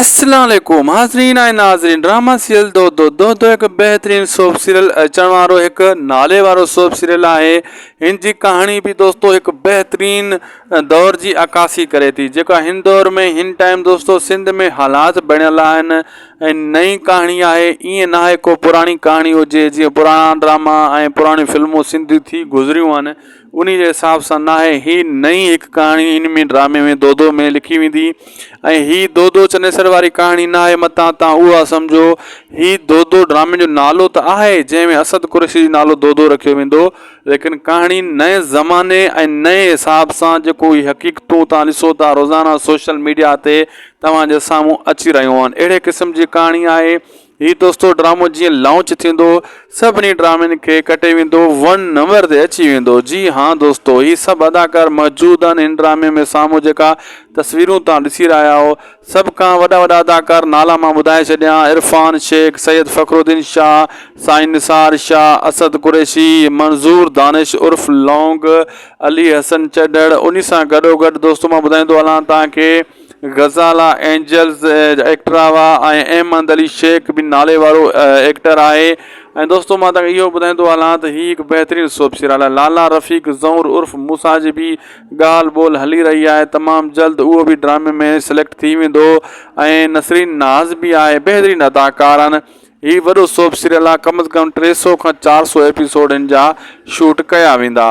السلام عليڪم حاضرين ۽ ناظرين ڊراما سيريل دودو دودو هڪ بهترين سوپ سيريل اچڻ وارو هڪ نالي وارو سوپ سيريل آهي هن جي ڪهاڻي به دوستو هڪ بهترين دور جي عڪاسي ڪري ٿي جيڪا هن دور ۾ هن ٽائيم دوستو سنڌ ۾ حالات بڻيل آهن ۽ نئين ڪهاڻي آهي ائين ناهي ڪو پراڻي ڪهاڻي هجي جيئن پراڻا ڊراما ۽ پراڻيون فلمون سنڌي ٿي گذريون آهن انهي جي حساب سان ناهي هي نئين هڪ ڪهاڻي ان ۾ ڊرامي ۾ دودو ۾ لکي ويندي ۽ هي دودو چنيسر واري ڪهاڻي ناهي متان تان اها سمجهو هي دودو ڊرامي جو نالو ته آهي جنهن ۾ اسد قريشي جو نالو دودو رکيو ويندو ليڪن ڪهاڻي نئين زماني ۽ نئين حساب سان جيڪو هي حقيقتون تان ڏسو ٿا روزانه سوشل ميڊيا تي توهان جي سامهون اچي رهيون آهن اهڙي قسم جي ڪهاڻي آهي هي دوستو ڊرامو جيئن لانچ ٿيندو سڀني ڊرامن کي ڪٽي ويندو ون نمبر تي اچي ويندو جي ها دوستو هي سڀ اداڪار موجود آهن هن ڊرامي ۾ سامهون جيڪا تصويرون توهان ڏسي رهيا آهيو سڀ کان وڏا وڏا اداڪار نالا مان ٻڌائي ڇڏيان عرفان شيخ سيد فخرالدين شاهه سائين نثار شاهه اسد قريشي منظور دانش عرف لونگ علي حسن چڍڙ انهي سان گڏو گڏ دوستو مان ٻڌائيندو هلان توهان کي غزالا اينجلز جا ايڪٽر هئا ۽ احمد علي شيخ به نالي وارو ايڪٽر آهي ۽ دوستو مان توهان کي اهو ٻڌائيندو هلان ته هي هڪ بهترين سوپ سيريل آهي لالا رفيق زئور عرف موسيٰ جي به ڳالهه ٻولهه هلي رهي آهي تمام جلد اهو به ڊرامي ۾ سليڪٽ ٿي ويندو ۽ نسرين ناز به آهي بهترين اداڪار آهن هي وڏو سوپ سيريل آهي ڪم از ڪم 300 کان 400 ايپيسوڊ هن جا شوٽ ڪيا ويندا.